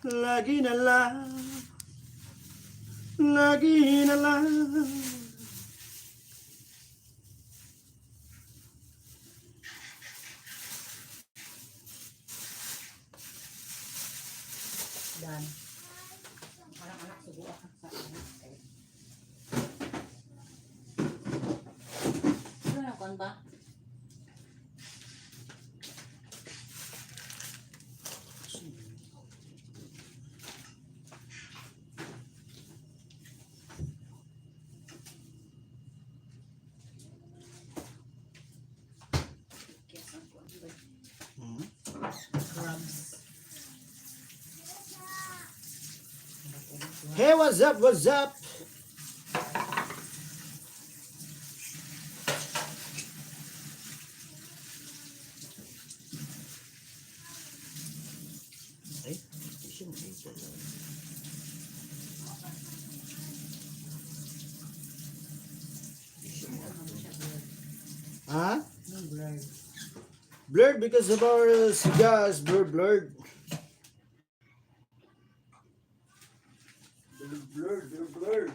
Lagi na lang. Lagi na lang. Dan. Parang anak sugo ako sa anak. Eh. Ano na kon ba? Crabs. Hey, what's up? What's up? Ay, di siya makita na. Di siya makita. Ha? Blurred. Blurred because of our cigars. Blurred, blurred. Blurred, blurred, blurred, blurred.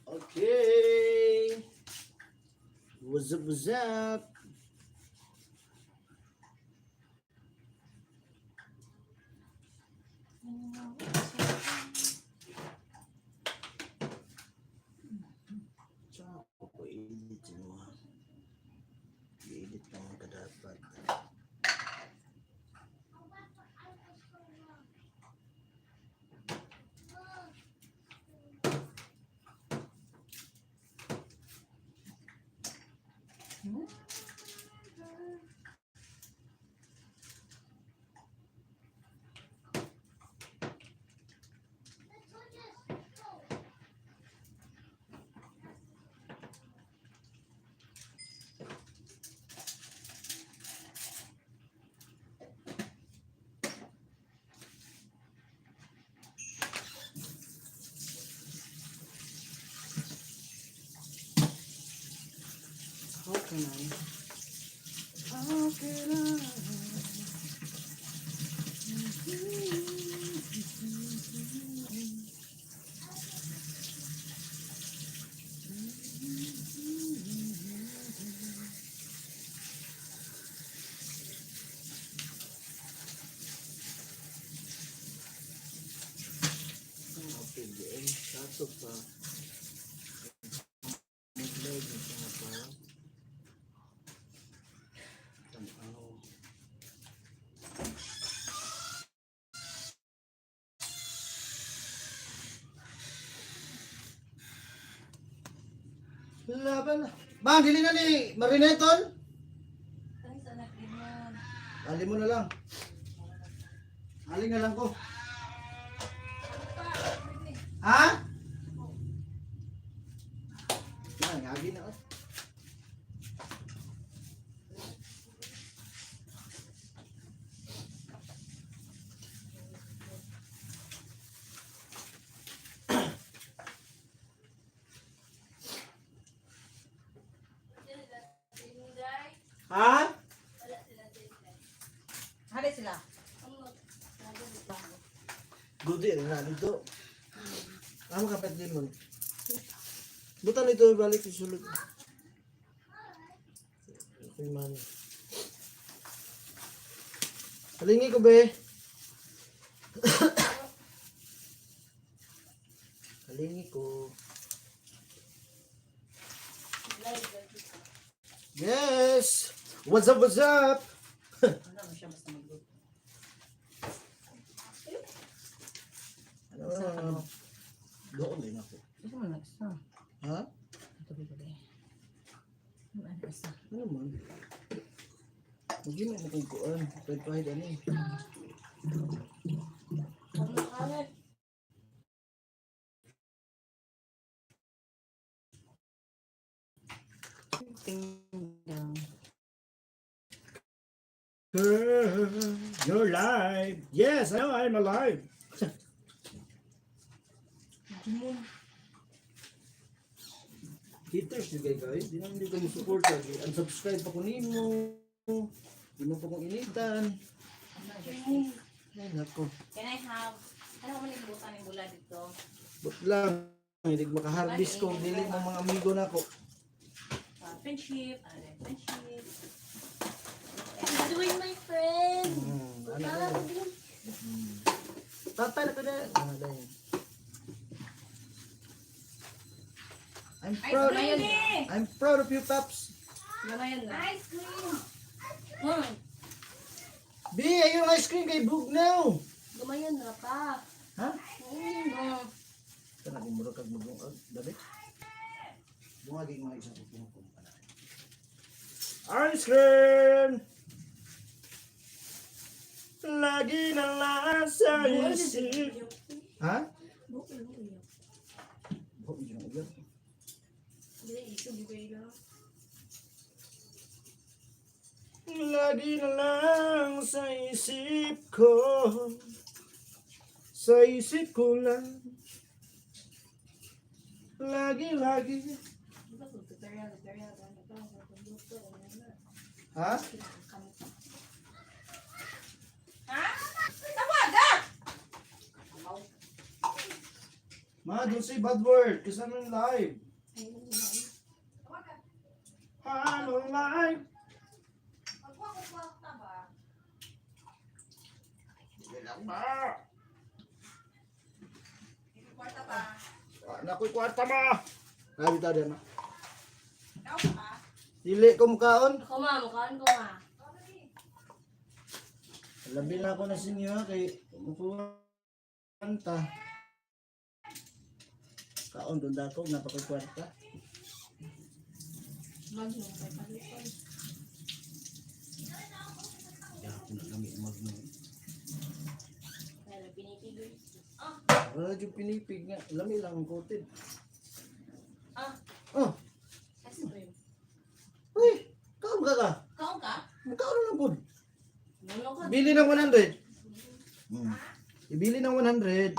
Okay. What's up, what's up? Tsaka ako edit mo. I-edit naman ka dapat. How can I? How can I? Okay, eh, kaso pa. Mag-live na siya nga pa. Tanaw. Laban na. Bang, dili na ni Marineton. Ay, sa anak limon. Ali mo na lang. Ali na lang ko. Ha? Na, ngagi na. Oh. Ha? Hali sila. Gudi na dito. Amo ka pet limon. Butan ito balik sa sulod. Okay man. Kalingi ko be. Kalingi ko. Yes. What's up? What's up? Ano mo siya basta magluto. Ano? Isa ka no? Doon din ako. Isa mo lang isa. Ha? Ito ba? Ano isa? Ano man? Hindi na makikuan. Pwede pahid ano eh. Pinggang. Girl, you're alive. Yes, I know I'm alive. Haters yung guys. Di naman dito mo support. Unsubscribe pa ko nimo. Di mo pa kong initan. Ano siya? Nako. Can I have, ano man yung butan yung bula dito? But lang, hindi makaharvest ko. Dili mo mga amigo nako. Friendship, ano, friendship. I'm doing my friend. Ano na yun? Tatay na ko na. Ano na yun? I'm Ice proud. cream! Eh! I'm proud of you, Paps. Gamayan na. Ice cream. B, ayun ice cream kay Bugnaw. Gamayan na pa. Ha? Mm. Kana di murag kag magbungag, dali. Bungagi mga isa ko kung pa. Ice cream. Lagi na lang sa isip. Ha? Buok yung uyab. Buhok yun ang uyab. Dili iso bugay lang. Lagi na lang sa isip ko. Sa isip ko lang. Lagi, lagi. Diba kung tutorial, tutorial, ano pa, pagluto, ano na. Ha? Ha? Tawaga! Ma, don't say bad word because I'm on live. I'm on live. Magkuha ko kwarta ba? Hindi lang ba? Kwarta ba? Nakoy kwarta ma. Labi ta din ma. Tao ka ba? Dili ko mukaon. Ako ma, mukhaan ko ma. Labi na ako na sa inyo ha, kay mukuha ta. Kaon doon dako napakoy kwarta. Magnum kay palipad. Ya, ako na kami magnum. Kaya pinipigil. Ah, Wala yung pinipig nga. Lami lang ang coated. ah, Oh, ice cream. uy, kaon ka ka. Kaon ka? Magkaon na lang po. Nuno ka. Bili ng 100. Ibili ng 100.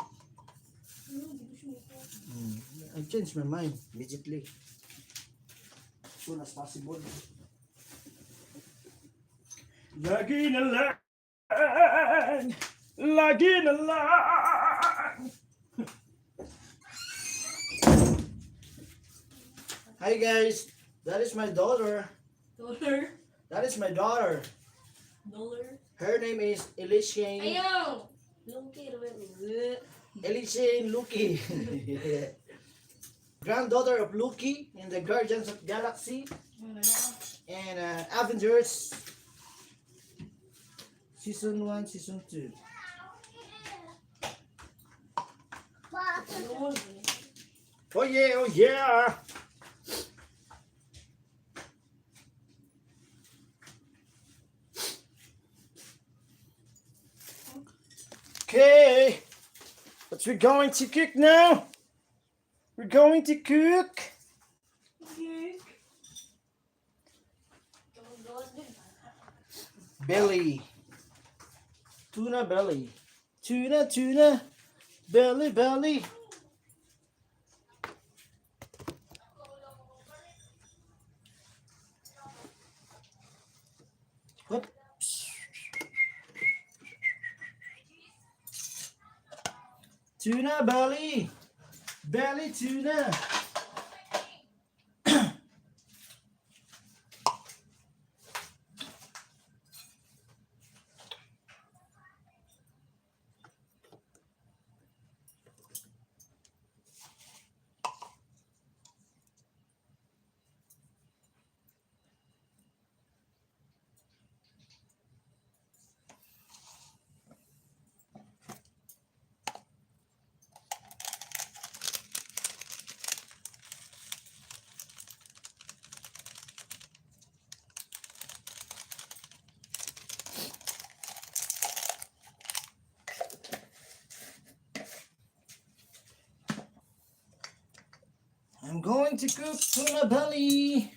I changed my mind immediately. Soon as possible. Lagi na lang. Lagi na lang. Hi guys, that is my daughter. Dollar. That is my daughter. Dollar. Her name is Elishane. Ayaw! Lungki, Ruel. Elishane Luki. Granddaughter of Luki in the Guardians of Galaxy and Avengers Season 1, Season 2. Oh yeah! Okay, but we're going to cook now. We're going to cook. Belly. Tuna belly. Tuna, tuna. Belly, belly. Whoops. Tuna belly. Belly tuna. I'm going to cook tuna belly.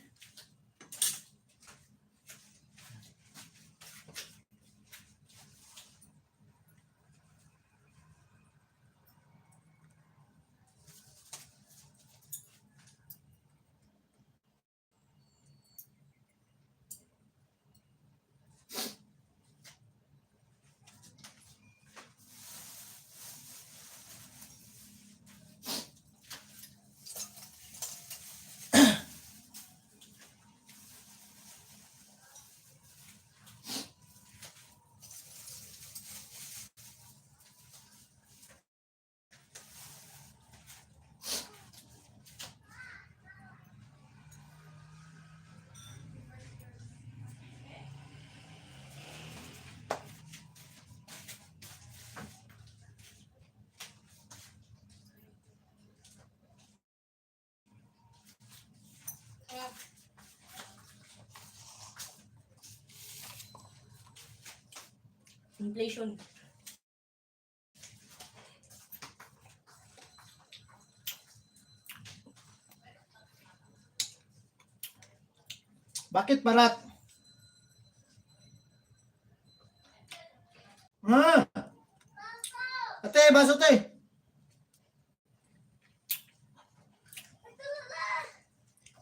Inflation. Bakit barat? Ha? Ate, baso te.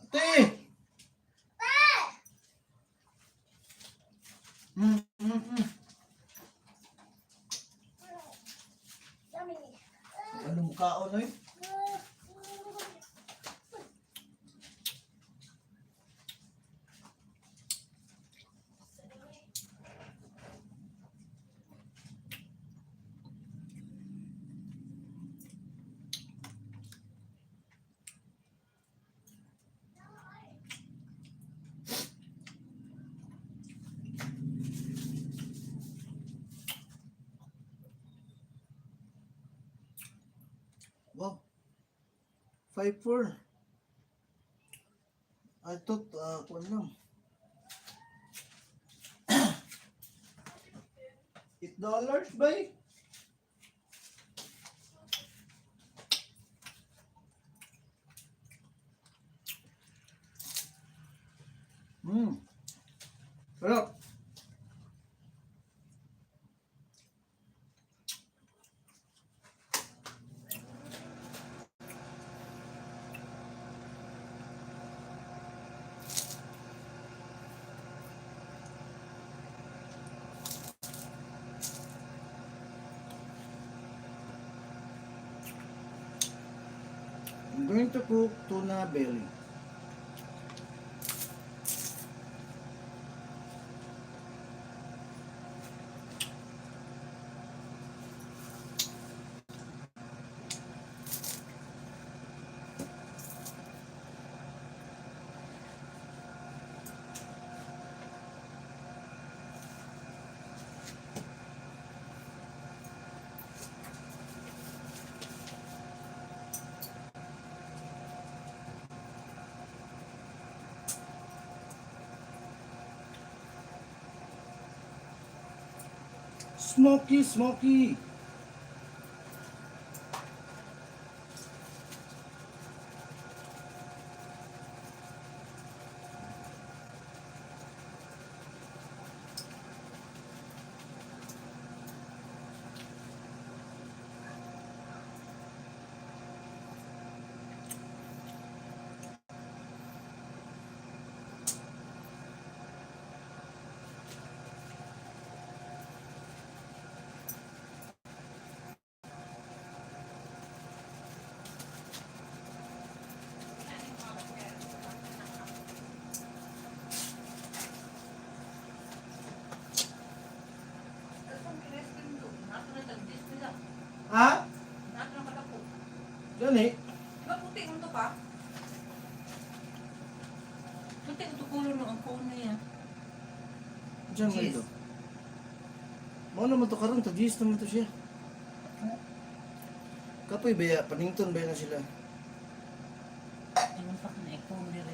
Ate. Ano mukhaon oy? Wow. 5-4. I thought, kuwan lang. $8 bay? Sarap. I'm going to cook tuna belly. Smoky, smoky. Ha? Gani? Diba puti mo to pa? Puti ito kulor no, ang phone niya. Diyan mo Cheese. ito. Mao naman to karon, to gis naman to siya. Kapoy ba ya? Panington ba na sila? Anong pa na i-phone dire?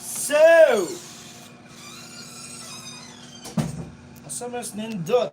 So, asa mas nindot?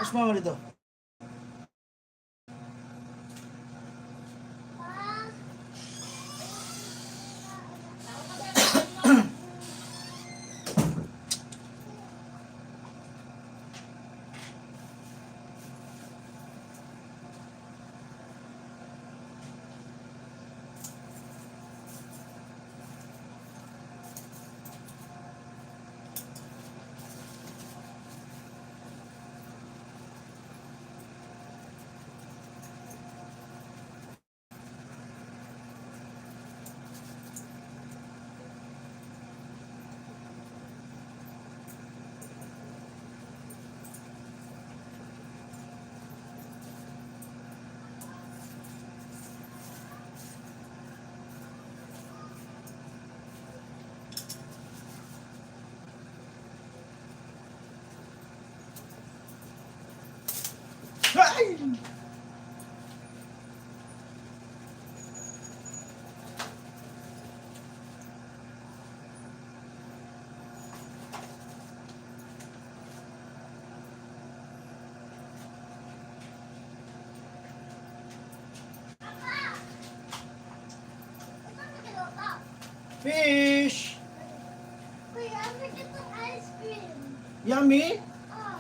Mas mama dito. Ay! Fish! Kuya, I'm gonna get some ice cream. Yummy? Oh,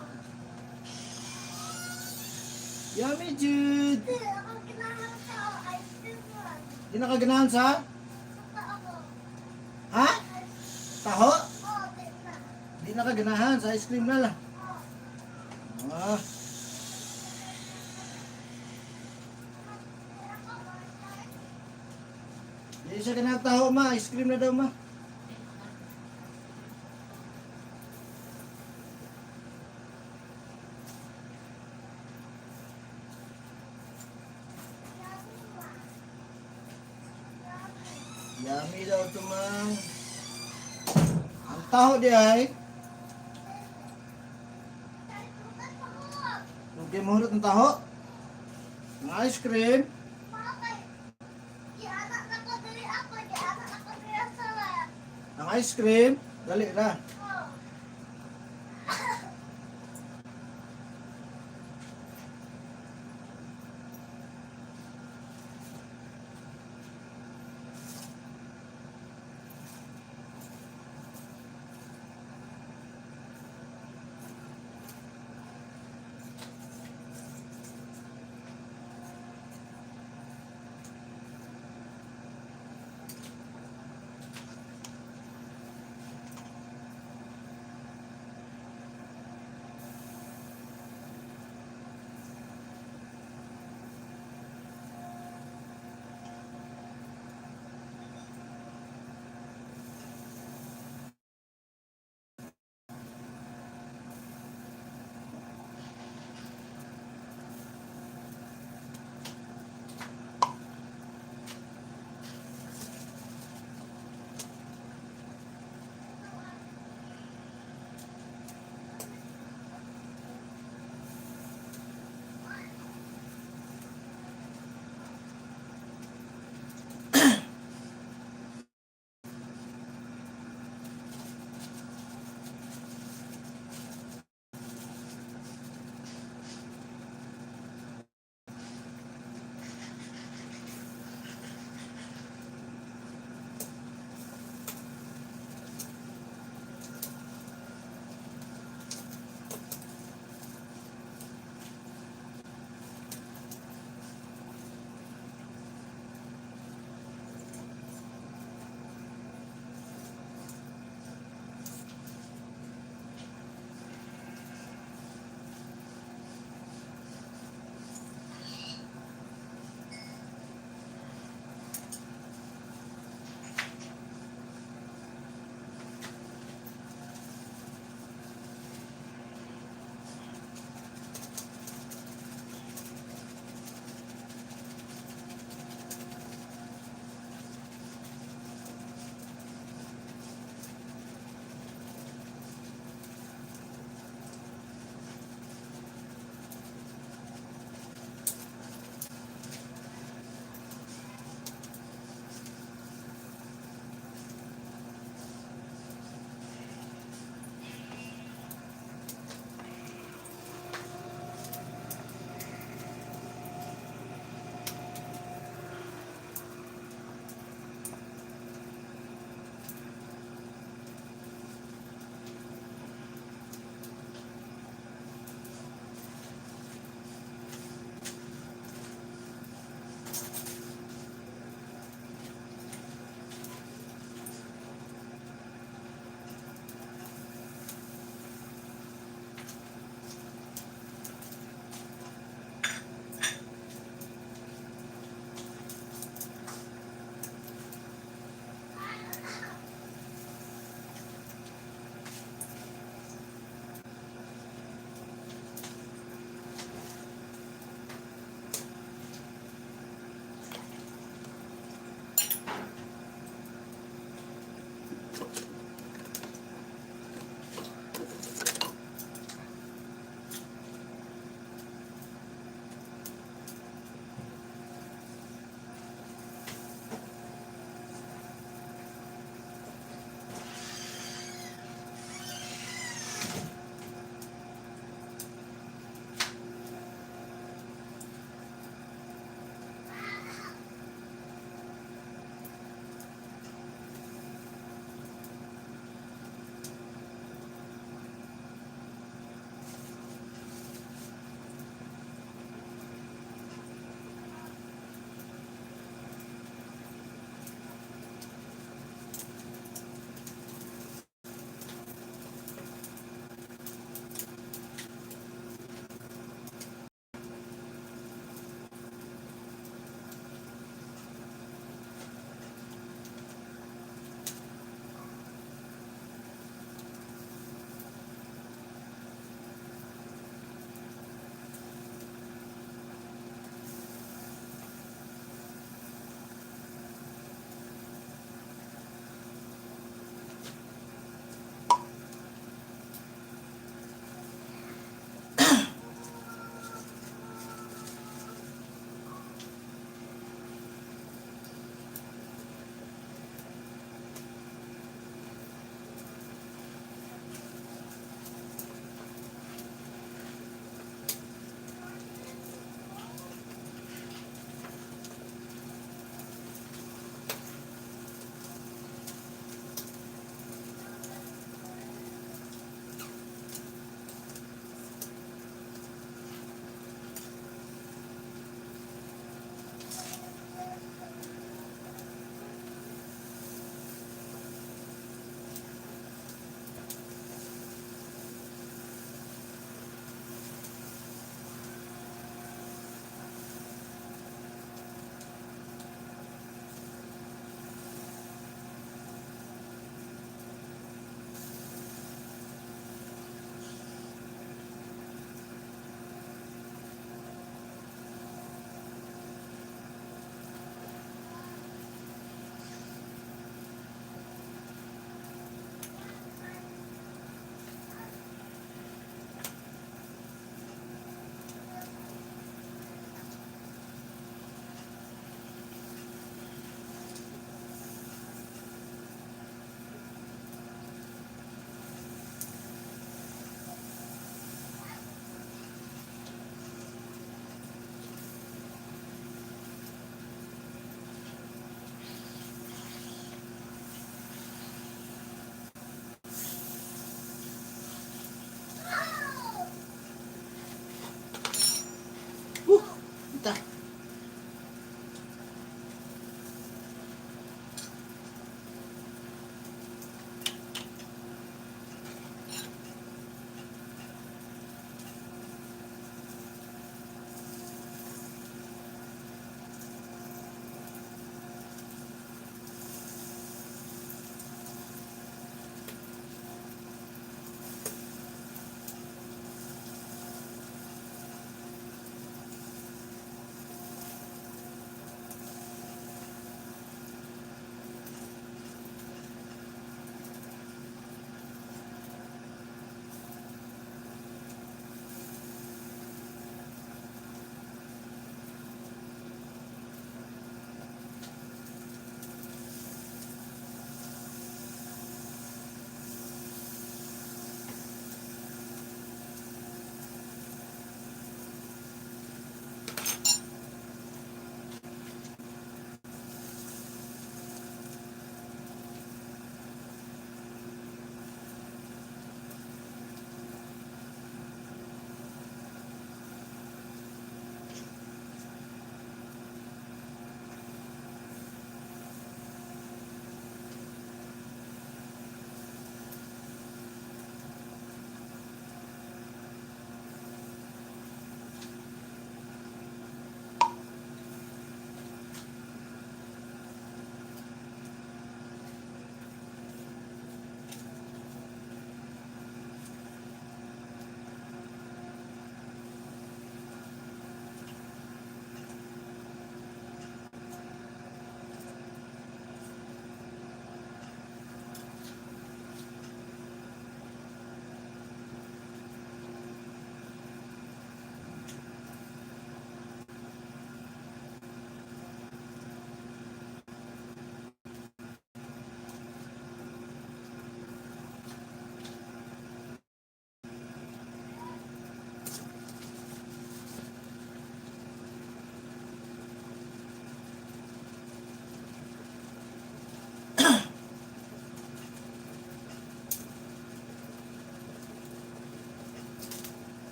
Yummy, Jude! di, ako ginahanap sa ice cream one. Di na kaganahan sa? Sa ako. Ha? Ice Taho? Oh, di na. Di na kaganahan sa ice cream na lang. Oh, Ah. ako, Marshall. Di siya ganahan taho, ma. Ice cream na daw, ma. Yummy, ma. Yummy. Yummy daw ito, ma. Ang taho di ay. Kahit bukas ako. Huwag kayo mahulot ng taho. Ang ice cream. Bakit? Gianak na ko diri ako, gianak na ko diri sa lab. Ang ice cream. Dali na. Oh.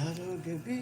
Araw gabi.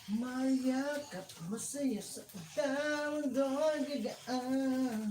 Mayakap masaya sa tawag doon gagaan.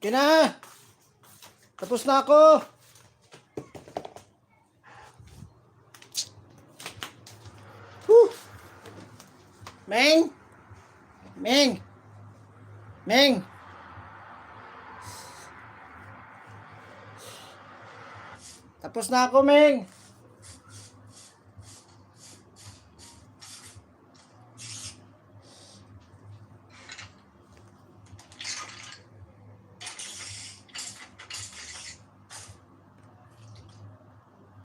Kina! Tapos na ako! Whew! Meng! Meng! Meng! Tapos na ako, Meng!